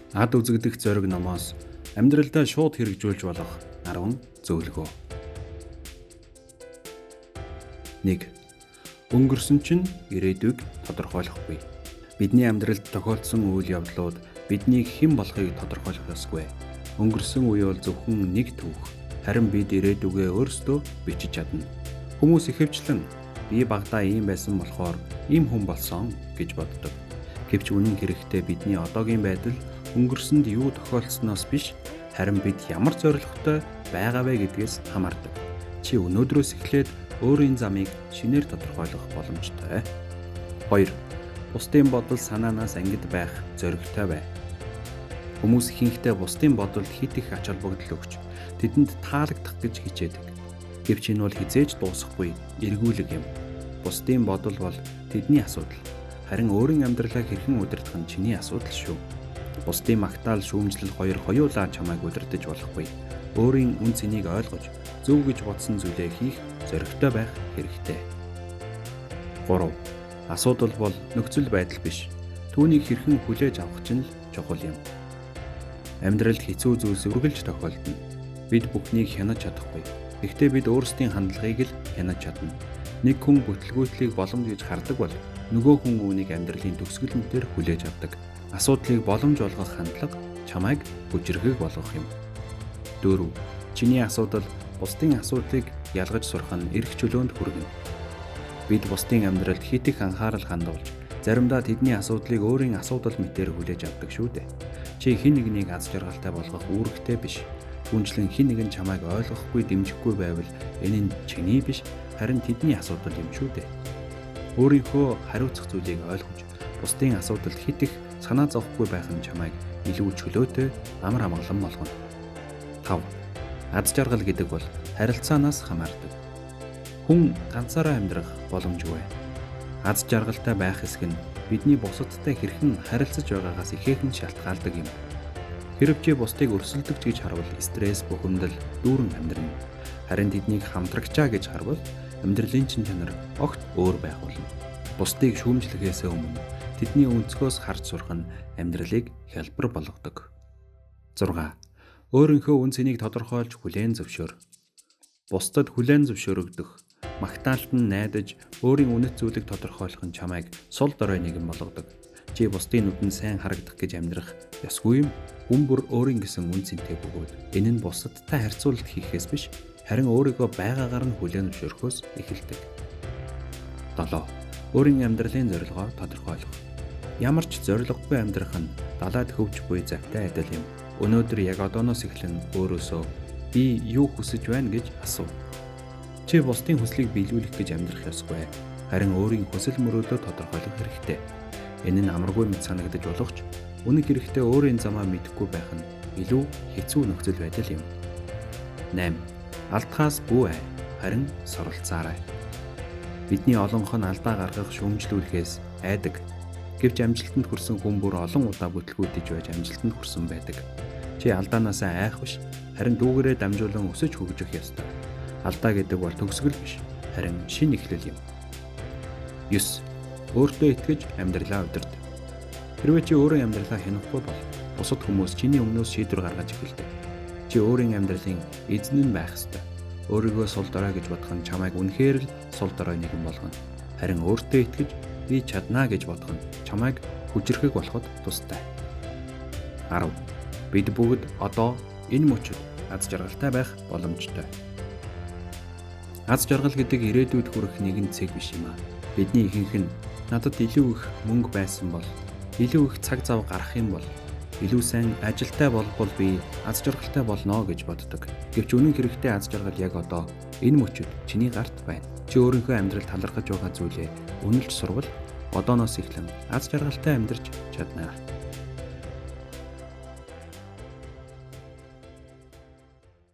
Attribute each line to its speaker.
Speaker 1: Ад үзэгдэх зориг номоос амьдралдаа шууд хэрэгжүүлж болох 10 зөвлөгөө. 1. Өнгөрсөн чинь ирээдүйг тодорхойлохгүй. Бидний амьдралд тохиолдсон үйл явдлууд биднийг хэн болохыг тодорхойлох ёсгүй. Өнгөрсөн үе бол зөвхөн нэг түүх. Харин бид ирээдүгээ өөрсдөө бичиж чадна. Хүмүүс ихэвчлэн би багадаа ийм байсан болохоор ийм хүн болсон гэж боддог. Гэвч үнэн хэрэгтээ бидний одоогийн байдал өнгөрсөнд юу тохиолдсоноос биш, харин бид ямар зорилготой байгаа вэ гэдгээс хамаардаг. Чи өнөөдрөөс эхлээд өөрийн замыг шинээр тодорхойлох боломжтой. 2. Бусдын бодол санаанаас ангид байх зоригтой бай. Хүмүүс ихэнхдээ бусдын бодолд хит их ач холбогдол өгч, тэдэнд таалагдах гэж хичээдэг. Гэвч энэ бол хэзээ ч дуусахгүй эргүүлэг юм. Бусдын бодол бол тэдний асуудал. Харин өөрийн амьдралаа хэрхэн удирдах нь чиний асуудал шүү. Бусдын магтаал шүүмжлэл хоёр хоёулаа чамайг удирдах болохгүй. Өөрийн үн цэнийг ойлгож, зөв гэж бодсон зүйлээ хийх зоригтой байх хэрэгтэй. 3. Асуудал бол нөхцөл байдал биш. Түүнийг хэрхэн хүлээж авах чинь л чухал юм. Амьдралд хэцүү зүйлс үргэлж тохиолдоно. Бид бүхнийг хянаж чадахгүй. Гэхдээ бид өөрсдийн хандлагыг л хянаж чадна. Нэг хүн бүтлгүүтлийг боломж гэж хардаг бол нөгөө хүн үүнийг амьдралын төгсгөл мэтээр хүлээж авдаг. Асуудлыг боломж болгох хандлага чамайг хүчирхэг болгох юм. 4. Чиний асуудал бусдын асуудлыг ялгаж сурах нь эрх чөлөөнд хүргэнэ. Бид бусдын амьдралд хит их анхаарал хандуулж, заримдаа тэдний асуудлыг өөрийн асуудал мэтээр хүлээж авдаг шүү дээ. Чи хэн нэгнийг аз жаргалтай болгох үүрэгтэй биш. Түүнчлэн хэн нэгэн чамайг ойлгохгүй, дэмжихгүй байвал энэ нь чиний биш, харин тэдний асуудал юм шүү дээ. Өөрийнхөө хариуцах зүйлийг ойлгож, бусдын асуудалд хит их санаа зовхгүй байх нь чамайг илүү чөлөөтэй, амар амгалан болгоно. 5. Аз жаргал гэдэг бол харилцаанаас хамаардаг. Хүн ганцаараа амьдрах боломжгүй. Аз жаргалтай байх хэсэг нь бидний бусадтай хэрхэн харилцаж байгаагаас ихээхэн шалтгаалдаг юм. Хэрв чи бусдыг өрсөлдөгч гэж харвал стресс, бухимдал дүүрэн амьдрна. Харин тэднийг хамтрагчаа гэж харвал амьдралын чин чанар огт өөр байх болно. Бусдыг шүүмжлэхээс өмнө тэдний өнцгөөс харж сурах нь амьдралыг хялбар болгодог. 6. Өөрийнхөө үн цэнийг тодорхойлж хүлээн зөвшөөр. Бусдад хүлээн зөвшөөрөгдөх, магтаалд нь найдаж өөрийн үнэт зүйлийг тодорхойлох нь чамайг сул дорой нэгэн болгодог. Чи бусдын нүдэнд сайн харагдах гэж амьдрах ёсгүй юм. Хүн бүр өөрийн гэсэн үн цэнтэй бөгөөд энэ нь бусадтай харьцуулалт хийхээс биш, харин өөрийгөө байгаагаар нь хүлээн зөвшөөрөхөөс эхэлдэг. 7. Өөрийн амьдралын зорилгоо тодорхойлох. Ямар ч зорилгогүй амьдрах нь далайд хөвж буй завтай адил юм. Өнөөдөр яг одооноос эхлэн өөрөөсөө би юу хүсэж байна гэж асуу. Чи бусдын хүслийг биелүүлэх гэж амьдрах ёсгүй. Харин өөрийн хүсэл мөрөөдлөө тодорхойлох хэрэгтэй. Энэ нь амаргүй мэт санагдаж болох ч үнэн хэрэгтээ өөрийн замаа мэдэхгүй байх нь илүү хэцүү нөхцөл байдал юм. 8. Алдахаас бүү ай, харин суралцаарай. Бидний олонх нь алдаа гаргах, шүүмжлүүлэхээс айдаг. Гэвч амжилтанд хүрсэн хүн бүр олон удаа бүтлгүүтэж байж амжилтанд хүрсэн байдаг. Чи алдаанаасаа айх биш, харин дүүгээрээ дамжуулан өсөж хөгжих ёстой. Алдаа гэдэг бол төгсгөл биш, харин шинэ эхлэл юм. 9. Өөртөө итгэж амьдралаа удирд. Хэрвээ чи өөрийн амьдралаа хянахгүй бол бусад хүмүүс чиний өмнөөс шийдвэр гаргаж эхэлдэг. Чи өөрийн амьдралын эзэн нь байх ёстой. Өөрийгөө сул дорой гэж бодох нь чамайг үнэхээр л сул дорой нэгэн болгоно. Харин өөртөө итгэж би чаднаа гэж бодох нь чамайг хүчирхэг болоход тустай. 10. Бид бүгд одоо энэ мөчид аз жаргалтай байх боломжтой. Аз жаргал гэдэг ирээдүйд хүрэх нэгэн цэг биш юм аа. Бидний ихэнх нь надад илүү их мөнгө байсан бол, илүү их цаг зав гарах юм бол, илүү сайн ажилтай болбол би аз жаргалтай болно гэж боддог. Гэвч үнэн хэрэгтээ аз жаргал яг одоо энэ мөчид чиний гарт байна. Чи өөрийнхөө амьдралд талархаж байгаа зүйлээ үнэлж сурвал одооноос эхлэн аз жаргалтай амьдарч чадна.